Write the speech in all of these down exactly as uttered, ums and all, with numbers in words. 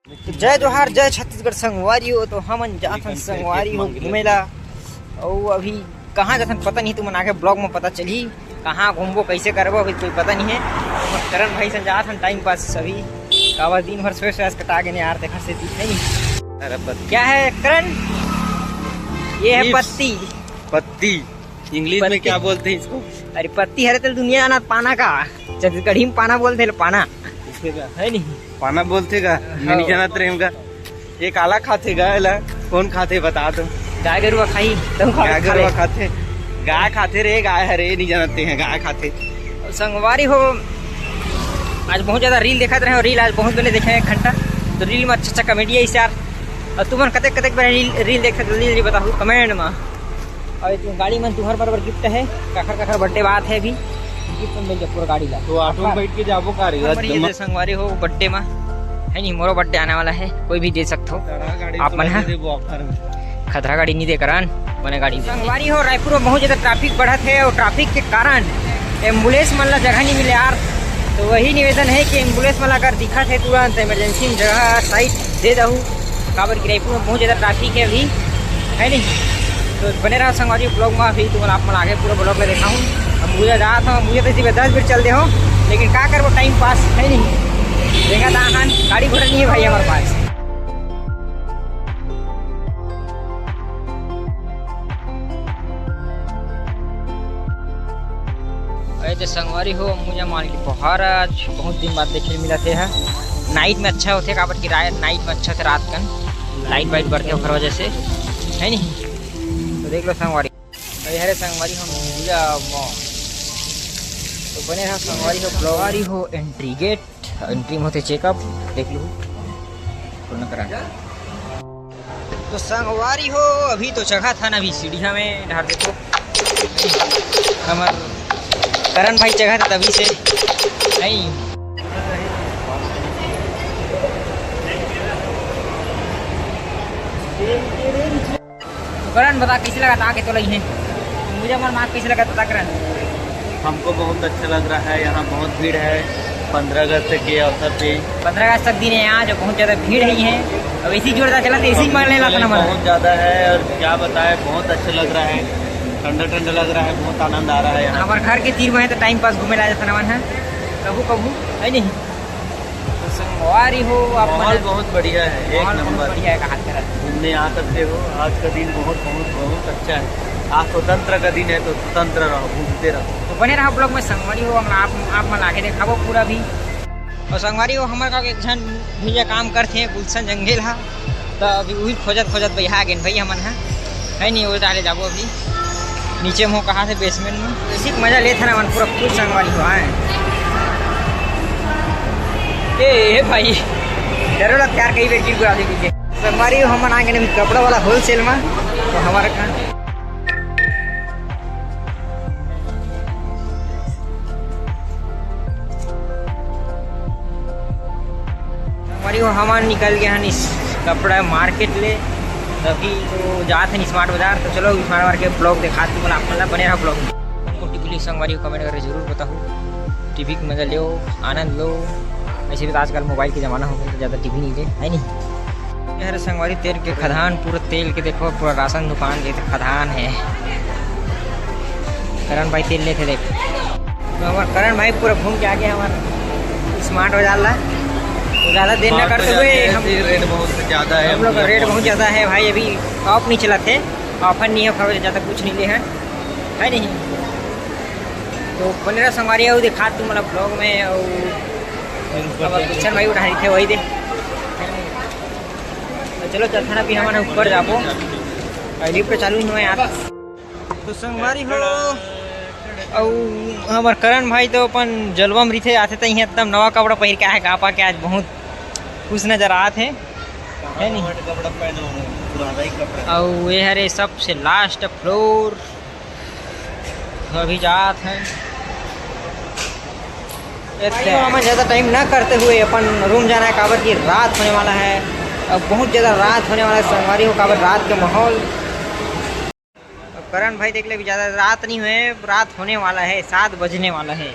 तो जय जोहार, जय छत्तीसगढ़ संगवारी हो। तो हमन जाथन संगवारी हो घूमे ला, अउ अभी कहाँ जाथन पता नहीं, तुमन आगे ब्लॉग में पता चलही। कहाँ घूमबो, कैसे करबो, अभी कोई पता नहीं है। हमर करण भाई से जाथन टाइम पास अभी, काबर दिन भर सोए सोए कटा गए यार, देखा से दिख नहीं। अरे पत- क्या है करण? ये है पत्ती। पत्ती। इंग्लिश में क्या बोलते हैं इसको? अरे पत्ती हरे तेल दुनिया जाना पाना का, छत्तीसगढ़ी में पाना बोलते हैं, पाना। है नहीं? पाना बोलते का? मैं नहीं जानत रहे हमका। ये काला खाथे गा, एला कौन खाथे बता दो। गाय गरुआ खाही, तब खा गाय गरुआ खाथे। गाय खाथे रे, गाय हरे, नहीं जानते हैं, गाय खाथे। संगवारी हो, आज बहुत ज़्यादा रील देखत रहे, और रील आज बहुत बने देखे एक घंटा। तो रील में अच्छा अच्छा कॉमेडी है इस यार। और तुमन कतेक कतेक बार रील, रील देखते, जल्दी जल्दी बताओ कमेंट में। और ये गाड़ी मन तुहर बरोबर गिफ्ट है, काखर काखर बर्थडे बात है अभी, गिफ्ट मिल जाए पूरा गाड़ी ला। तो ऑटो में बैठ के जाबो का रे? हमर ये जे संगवारी हो बर्थडे में है नहीं, मोरो बर्थडे आने वाला है, कोई भी दे सकते हो आप मन है। खतरा गाड़ी नहीं दे करन, बने गाड़ी दे। संगवारी हो, रायपुर में बहुत ज़्यादा ट्रैफिक बढ़त है और ट्रैफिक के कारण एम्बुलेंस मन ला जगह नहीं मिले यार। तो वही निवेदन है कि एम्बुलेंस मन ला अगर दिखत है तुरंत इमरजेंसी में जगह साइड दे दहू, काबर कि रायपुर में बहुत ज़्यादा ट्रैफिक है अभी, है नहीं? तो बने रहा संगवारी ब्लॉग में, अभी तुमन आप मन आगे पूरा ब्लॉग में देखा हूँ। अब मुझे जात हूँ, मुझे तो इसी पे दस मिनट चल दे हो, लेकिन का करबो, टाइम पास है नहीं। देखा था हन, गाड़ी घोड़ा नहीं है भाई हमारे पास। अरे तो संगवारी हो, मुझे मान के पोहार आज बहुत दिन बाद देखे मिला थे है। नाइट में अच्छा होते, काबर कि रात, नाइट में अच्छा होते, रात कन लाइट वाइट बढ़ते ओकर वजह से, है नहीं? तो देख लो संगवारी, अरे हरे संगवारी हम पूजा मो। तो बने रहा संगवारी हो, संगवारी हो एंट्री गेट, एंट्री में होते चेकअप, देख लो खोलना करा। तो संगवारी हो, अभी तो चघा था ना, अभी सीढ़िया में डहार देखो, हमर करण भाई चघा था तभी से नहीं। तो करण बता, कैसे लगा था आके तो लगी है, मुझे मन मार कैसे लगा था करण? हमको बहुत अच्छा लग रहा है, यहाँ बहुत भीड़ है पंद्रह अगस्त के अवसर पे। पंद्रह अगस्त तक दिन है यहाँ, जो बहुत ज़्यादा भीड़ है ही है। अब ऐसी जोरदार चला तो ऐसी ही मार लेला था ना, बहुत ज़्यादा है और क्या बताएं, बहुत अच्छा लग रहा है, ठंडा ठंडा लग रहा है, बहुत आनंद आ रहा है यहाँ। हमारे घर के तीर में है तो टाइम पास घूमे ला जाता ना मन है कभू कभू, है नहीं? तो संगवारी हो आप माहौल बहुत बढ़िया है, एक नंबर। बढ़िया है, कहा तरह घूमने आ सकते हो। आज का दिन बहुत बहुत बहुत अच्छा है। आज स्वतंत्र का दिन है तो स्वतंत्र रहो, घूमते रहो। तो बने रहो ब्लॉग में संगवारी हो, हम आप आप मन आगे देखाबो पूरा भी। और संगवारी हो, हमारे गाँव के एक झन भैया काम करते हैं गुलशन जंगेल हा, तो अभी वही खोजत खोजत भैया आ गए भैया मन है, है नहीं? वो डाले जाबो अभी नीचे में, कहाँ से बेसमेंट में, इसी मजा लेते ना मन पूरा फुल संगवारी हो आए। ए, ए भाई, डरो लग प्यार कई बेटी बुरा दे दीजिए। संगवारी हो, हमन आ गए अभी कपड़ा वाला होलसेल में, तो हमारे कहाँ संगवारी हो, हमन निकल गए हन इस कपड़ा मार्केट ले। अभी तो जात हन स्मार्ट बाजार, तो चलो स्मार्ट बाजार के ब्लॉग दिखात हूँ, आप मतलब बने रहो ब्लॉग में। हमको टिपली संगवारी हो, कमेंट करके जरूर बताओ, टीवी के मजा लो, आनंद लो। वैसे भी तो आजकल मोबाइल के जमाना हो गया, तो ज़्यादा टीवी नहीं ले, है नहीं? यार संगवारी, तेल के खदान, पूरा तेल के देखो, पूरा राशन दुकान के खदान है। करण भाई तेल लेते देख। तो हमारे करण भाई पूरा घूम के आ गया हमारा स्मार्ट बाजार ला। तो ज़्यादा देर ना करते हुए हम रेट बहुत ज़्यादा है, हम लोग का रेट बहुत ज़्यादा है भाई, अभी ऑफ नहीं चला थे, ऑफर नहीं है, ज़्यादा कुछ नहीं ले है, है नहीं? तो बने रहो संगवारी, अउ दिखा तुम मतलब ब्लॉग में, अउ अब किशन भाई उठा रही थे वही दे। तो चलो चलते ना, अभी हमारे ऊपर जाबो, लिफ्ट चालू नहीं हुआ यार। तो संगवारी हो, अउ हमर करण भाई तो अपन जलवा में रहिथे, आथे त इहाँ एकदम नवा कपड़ा पहिर के आहे, गापा के आज बहुत खुश नजर आत हे, है नी? कपड़ा पहने हुए हैं, पुराना ही कपड़ा। अउ ये हरे सबसे लास्ट फ्लोर, अभी जात हे। भाई, हम ज़्यादा टाइम ना करते हुए अपन रूम जाना है, काबर कि रात होने वाला है। अब बहुत ज़्यादा रात होने वाला है संगवारी हो, काबर रात के माहौल। अब करण भाई देख ले, अभी ज़्यादा रात नहीं हुए, रात होने वाला है, सात बजने वाला है,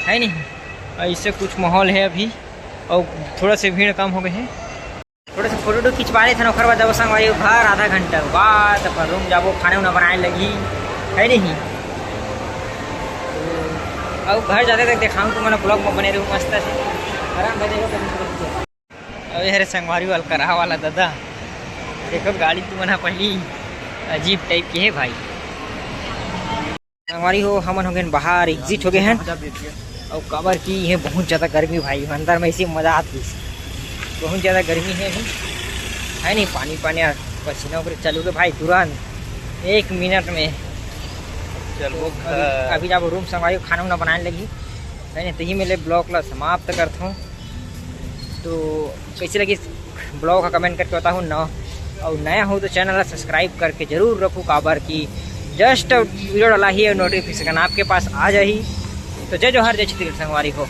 है नहीं? ऐसे कुछ माहौल है अभी, और थोड़ा से भीड़ कम हो गए हैं। थोड़ा सा फोटो वोटो खिंचवा लेथन, ओकर बाद जाबो संगवारी हो घर, आधा घंटा बाद अपन रूम जाबो, खाना उना बनाए लगही, है नहीं? अउ घर जाते तक देखाऊँ तुमन ब्लॉग में बने रहू मस्त से। आराम से देखो कभी। अबे हरे संगवारी वाला करा वाला दादा, देखो गाड़ी तुमन ह पहली अजीब टाइप के है भाई। संगवारी हो, हमन हो गए बाहर, एग्जिट हो गए हैं। अउ काबर कि ये बहुत ज़्यादा गर्मी भाई, अंदर में इसी मजा आती है। बहुत ज़्यादा गर्मी है अभी, है नहीं? पानी पानी और पसीना वगैरह चलू के भाई तुरंत एक मिनट में। चलो अभी, अभी जाबो रूम संगवारी हो, खाना उना बनाए लगही, है नहीं? तो ये मेरे ब्लॉग ला समाप्त करता हूँ। तो कैसे लगी ब्लॉग का कमेंट करके बताओ ना, और नया हो तो चैनल ला सब्सक्राइब करके जरूर रखो, काबर कि जस्ट वीडियो डाला ही नोटिफिकेशन आपके पास आ जाही। तो जय जोहार, जय छत्तीसगढ़ संगवारी हो।